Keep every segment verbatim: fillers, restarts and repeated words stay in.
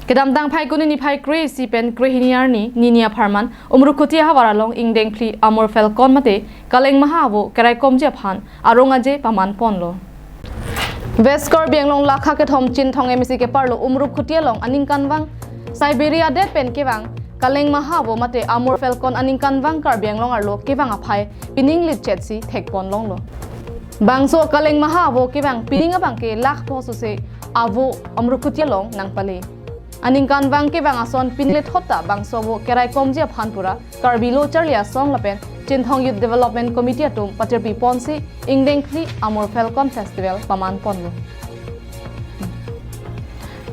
Kedamtang Phaikuni niphai kre-isi pen krehini arni nini apharman Umrukhuti ahavar along ingdeng phli Amur Falcon mate Kaleng Maha avo keraikomji aphan arong aje paman ponlo. West Karbi Anglong lakha kethom Chinthong M A C keparlo Umrukhuti along aningkanvang Siberia adet pen kevang Kaleng Maha avo mate Amur Falcon aningkanvang Karbi Anglong arlo kevang aphai pining litchetsi thekpon longlo. Bangso Kaleng Maha avo kevang pining abangke lakh pho sose avo Umrukhuti along nangpale. Aningkanvang kevang ason pinlet hota bangso avo keraikomji aphan pura Karbi Lo Charli Asong lapen Chinthong Youth Development Committee atum patirpi ponsi ingdeng phli Amur Falcon Festival paman ponlo.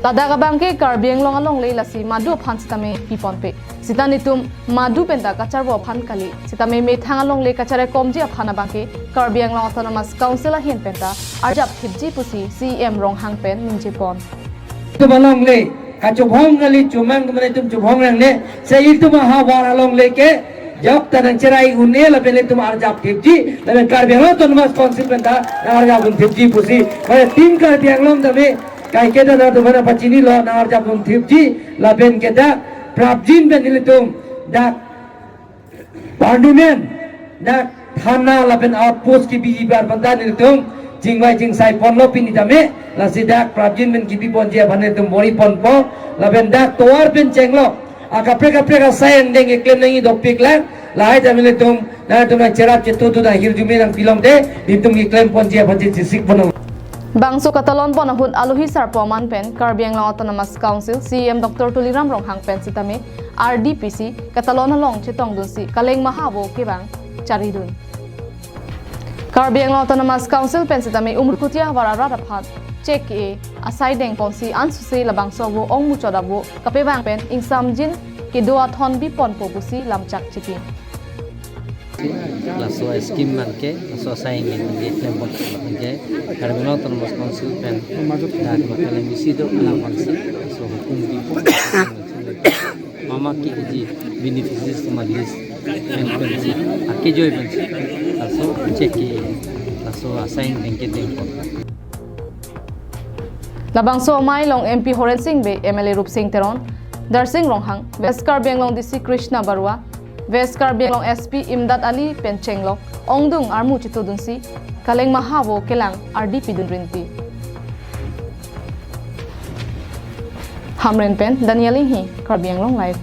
Ladak abangke Karbi Anglong alongle lasi madu aphan sitame piponpe. Sita netum madu penta kacharvo aphan kali. Sitame methang alongle kacharaikomji aphan abangke Karbi Anglong Autonomous Council ahin penta arjap thipji pusi C E M Ronghang pen ningjepon. Itum alongle kachobhong kali, chomang atum netum chobhong nangne, se itum ahavar alongle ke jok ta nangcherai un-e lapen itum arjap thipji, lapen Karbi Anglong Autonomous Council penta nang arjap un thipji pusi. Mane Team Karbi Anglong tame kaike ta nangtum aphan pachinilo, nang arjap un thipji, lapen ke dak prapjin pen nelitum dak parliament, dak thana lapen outpost kebijibar aphanta nelitum chingvai chingsai ponlo pini tame, lasi dak prapjin pen kebiponji aphan nelitum bor-i ponpo, lapen dak tovar pen chenglok akaprek kaprek asai angdeng keklem nangji dopik lang, lahai tame nelitum nangtum nangcherap chetudun ahirjume nangpilongte nelitum keklem ponji aphan chesik ponlo. Bangso katalon pon ahut alohi sarpo aman pen Karbi Anglong Autonomous Council C E M Doctor Tuliram Ronghang pen sitame ardi pisi katalon along chetongdunsi Kaleng Maha avo kevang charidun. Karbi Anglong Autonomous Council pen sitame Umrukhuti ahavar arat aphan chek ke-e asai dengponsi ansose labangso avo ongmuchot avo kapevang pen ingsamjin kedo athon biponpo pusi lamchak chipi. Laso scheme abangke, laso asai ingdeng abangke klem pon abangke Karbi Anglong Autonomous Council pen dak makalem isi do alam abangsi laso hukum pipo. Mama ke ji beneficiaries atum alist pen pensi, akejoi pensi laso chek ke, laso asai ingdeng kedengpon. Labangso amei along M P Horen Sing Bey, M L A Rupsing Teron, Darsing Ronghang, West Karbi Anglong D C Krishna Barua, West Karbi Anglong S P Imdad Ali pen chenglok ongdung armu chetudunsi Kaleng Maha avo kelang ardi pidun rinti. Hamren pen Daniel Inghi, Karbi Anglong Live.